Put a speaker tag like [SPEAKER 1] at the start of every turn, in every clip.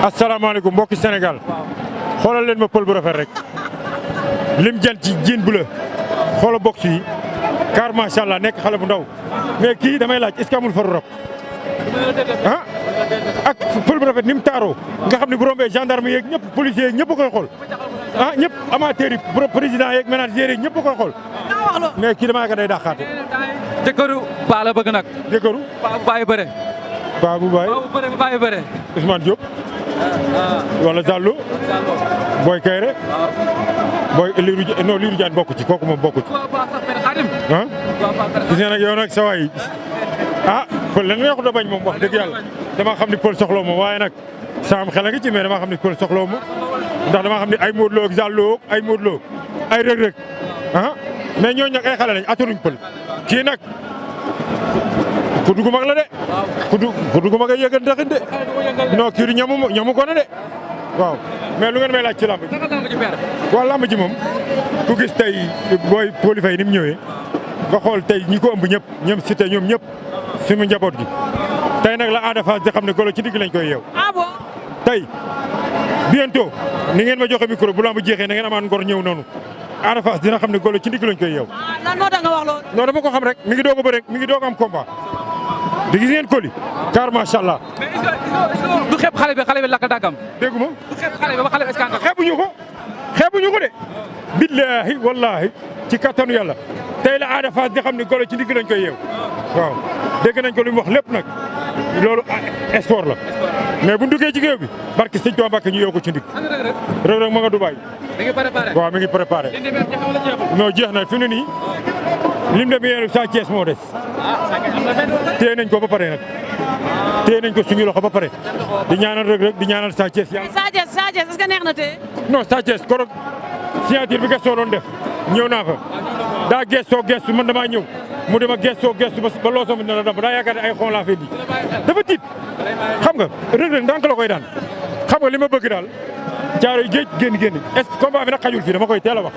[SPEAKER 1] asalaamaaleykum mbokki Sénégal xoolal leen ma pël bu rafet rek lim jël ci jiin bu la xoolal box yi car macha allah nekk xale bu ndaw mais kii damay laaj est-ce que amul faru rab ah ak pël bu rafet ni mu taaroo nga xam ne bu rombee gendarme yeeg ñëpp policiers yeeg ñëpp a koy xool ah ñëpp amateurs yi président yeeg ménagères yeeg ñëpp a koy xool mais kii damaa yaakaar day dàqaate.
[SPEAKER 2] jëkkëru Paa la bëgg nag.
[SPEAKER 1] jëkkëru
[SPEAKER 2] Paa bu bàyyi bëre.
[SPEAKER 1] Paa bu bàyyi
[SPEAKER 2] bu bàyyi bëre.
[SPEAKER 1] Ousmane Diop. wala Zallo. Boy Kayre. Boy Lirou Diane bokk ci kooku moom bokk ci. ah gis nga nag yow nag sa waay ah pël lan nga da bañ moom wax dëgg yàlla dama xam ni pël soxla ma waaye nag saam xel a ngi ci mais dama xam ni pël soxla ma ndax dama xam ni ay Modou Lo ak Zallo ay Modou Lo ay Reug Reug ah mais ñooñu nag ay xale lañ attanuñ pël kii nag ku dugg mag la de ku dugg mag a yëgal ndaxit de non kii du ñamu ko na de waaw mais lu ngeen may laaj ci lamb ji waaw lamb ji moom ku gis tey booy Coly Faye ni mu ñëwee nga xool tey ñi ko ëmb ñëpp ñoom cité ñoom ñëpp suñu njaboot gi tey nag la Ada Fass di xam ne golo ci digg lañ koy yeew tey bientôt ni ngeen ma joxe micro bu lamb jeexee na ngeen amaan ngor ñëw noonu Ada Fass dina xam ne golo ci digg lañ koy yeew
[SPEAKER 3] lan moo tax nga wax loolu
[SPEAKER 1] non dama ko xam rek mi ngi doog a bëre mi ngi doog am combat di gis ngeen Coly car macha allah
[SPEAKER 2] du xeeb xale bi lakk dàggam.
[SPEAKER 1] déggu ma
[SPEAKER 2] du xeeb xale bi ba xale bi escandale.
[SPEAKER 1] xeebuñu ko de billahi wallahi ci kattanu yàlla tey la Ada Fass di xam ne golo ci digg lañ koy yeew waaw dégg nañ ko li mu wax lépp nag loolu sport la mais bu ñu duggee ci géew bi barki sëñ Tuubaa Mbàkke ñu yeew ko ci ndig Reug Reug ma nga Dubaay
[SPEAKER 2] mi ngi préparé.
[SPEAKER 1] waaw mi ngi préparé non jeex na fi mu ne nii lim dem yeenu Sa Thiès moo des téye nañ ko ba pare nag téye nañ ko suñu loxo ba pare di ñaanal Reug Reug di ñaanal Sa Thiès yàlla.
[SPEAKER 3] Sa Thiès est-ce que neex na tey.
[SPEAKER 1] non Sa Thiès korog signature bi gëstoo doon def ñëw naa fa daa gestu man damaa ñëw mu dem a gestu ba loo soog a dina daa yaakaar ne ay xon laa fee di dafa tiit xam nga Reug Reug ndànk la koy daan xam nga li ma bëgg daal jaaro yi géej génn est ce combat bi nag xajul fii dama koy teel a wax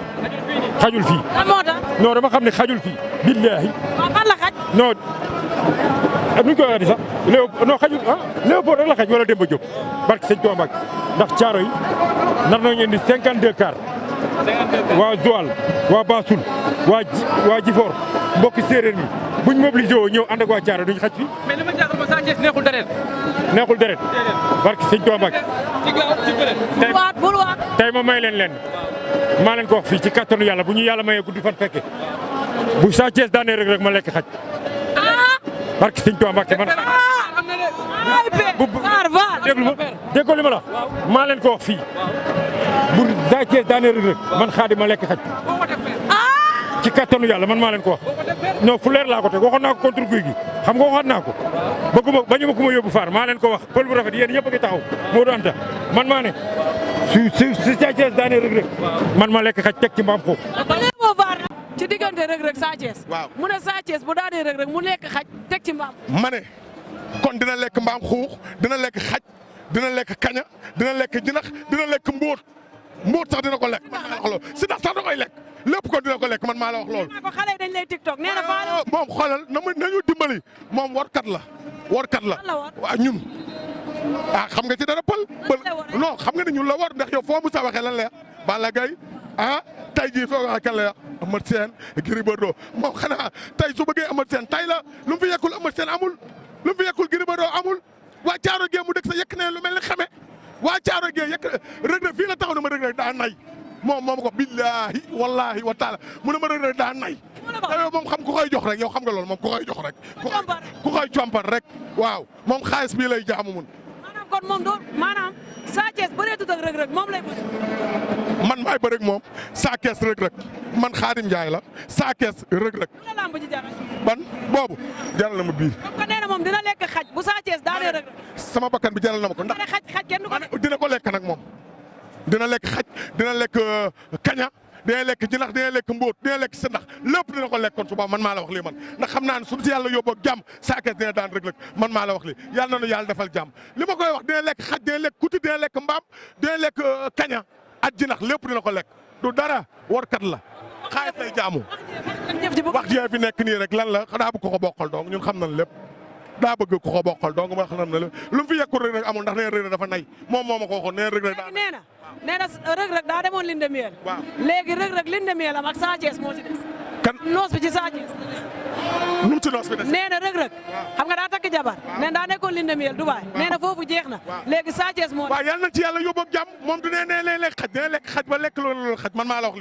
[SPEAKER 1] xajul fii.
[SPEAKER 3] lan moo tax.
[SPEAKER 1] non dama xam ne xajul fii. billahi
[SPEAKER 3] waaw fan la xaj.
[SPEAKER 1] non nuñ koy waxee sax non xajul Léopold rek la xaj wala Demba Diop barke sëñ Tuubaa Mbàkke ndax caaro yi nar nañu indi 52 car waa Joal waa Bassoul waa Jifor mbokki séeréer mi buñ mobilisé woo ñëw ànd ak waa caaro duñ xaj fi.
[SPEAKER 2] mais li ma jaaxal ma Sa Thiès neexul deret.
[SPEAKER 1] neexul deret barke sëñ Tuubaa Mbàkke
[SPEAKER 3] bul waat.
[SPEAKER 1] tey ma may leen maa leen ko wax fii ci kattanu yàlla bu ñu yàlla mayee guddi fan fekke bu Sa Thiès daanee Reug Reug ma lekk xaj barke sëñ Tuubaa Mbàkke man déglu ma déggoo li ma la maa leen ko wax fii bu Sa Thiès daanee Reug Reug man Xaadim ma lekk xaj ci kattanu yàlla man maa leen ko wax non fu leer laa ko teg waxoon naa ko contre guy gi xam nga waxoon naa ko bañu ma ku ma yóbbu faar maa leen ko wax pël bu rafet yéen ñëpp a ngi taxaw moo doon anta man maa ne su Sa Thiès daanee Reug Reug man ma lekk xaj teg ci mbaam xuux
[SPEAKER 3] ci diggante Reug Reug Sa Thiès.
[SPEAKER 4] waaw
[SPEAKER 3] mu ne Sa Thiès bu daanee Reug Reug mu lekk xaj teg ci mbaam.
[SPEAKER 4] ma ne kon dina lekk mbaam xuux dina lekk xaj dina lekk kaña dina lekk jinax dina lekk mbóot sax dina ko lekk man maa la wax loolu si ndax sax da koy lekk lépp kon dina ko lekk man maa la wax loolu.
[SPEAKER 3] ko xale yi dañ lay TikTok nee na faa
[SPEAKER 4] moom xoolal nañu dimbali moom warkat la waaw ñun xam nga ci dara pël non xam nga ne ñun la war ndax yow foo mu sa waxee lan la Balla Gaye tey jii soo waxee kan la yàq Eumeu Sène Gris Bordeaux moom xanaa tey su bëggee Eumeu Sène tey la lu mu fi yekkul Eumeu Sène amul lu mu fi yekkul Gris Bordeaux amul waa Caaro Gée mu dëkk sa yekk ne lu mel ni xame waa Caaro Gée yekk Reug Reug fii la taxaw ne ma Reug Reug daa nay moom ko billaahi wallaahi wa taala mu ne ma Reug Reug daa nay yow moom xam ku koy jox rek yow xam nga loolu moom ku koy jox rek ku koy compar rek waaw moom xaalis bii lay jaamu mun
[SPEAKER 3] kon moom doo maanaam Sa Thiès bëreetut ak Reug Reug moom lay bëri.
[SPEAKER 4] man maay bëri ak moom Sa Thiès Reug Reug man Xaadim Njaay la Sa Thiès Reug Reug.
[SPEAKER 3] lan la lamb ji jaral.
[SPEAKER 4] ban boobu jaral na ma biir.
[SPEAKER 3] comme que nee na moom dina lekk xaj bu Sa Thiès daanee Reug Reug.
[SPEAKER 4] sama bakkan bi jaral na ma ko ndax
[SPEAKER 3] xaj kenn du ko
[SPEAKER 4] dina ko lekk nag moom. dina lekk xaj dina lekk kaña dina lekk jinax dina lekk mbóot dina lekk sëndax lépp dina ko lekk kon suba man maa la wax lii man ndax xam naa ne su si yàlla yóbboo jàmm Sa Thiès dina daan Reug Reug man maa la wax lii yàlla na nu yàlla defal jàmm li ma koy wax dina lekk xaj dina lekk kuti dina lekk mbaam dina lekk kaña ak jinax lépp dina ko lekk du dara warkat la xaalis lay jaamu wax ji fi nekk nii rek lan la xanaa bu ko bokkal donc ñun xam nañ lépp daa bëgg ku ko bokkal donc ma xam ne lu mu fi yekkul Reug Reug amul ndax nee Reug Reug dafa nay moom moo ma ko waxoon nee Reug Reug
[SPEAKER 3] nee na Reug Reug daa demoon linde miel.
[SPEAKER 4] waaw
[SPEAKER 3] léegi Reug Reug linde miel am ak Sa Thiès moo ci des.
[SPEAKER 4] kan
[SPEAKER 3] noos bi ci Sa Thiès.
[SPEAKER 4] nu mu ci noos bi des.
[SPEAKER 3] nee na Reug Reug xam nga daa takk jabar. nee na daa nekkoon linde miel Dubaay. nee na foofu jeex na. léegi Sa Thiès moo.
[SPEAKER 4] waaw yàlla na ci yàlla yóbbu ak jàmm moom du nee lekk xaj dina lekk xaj ba lekk loolu xaj man maa la wax lii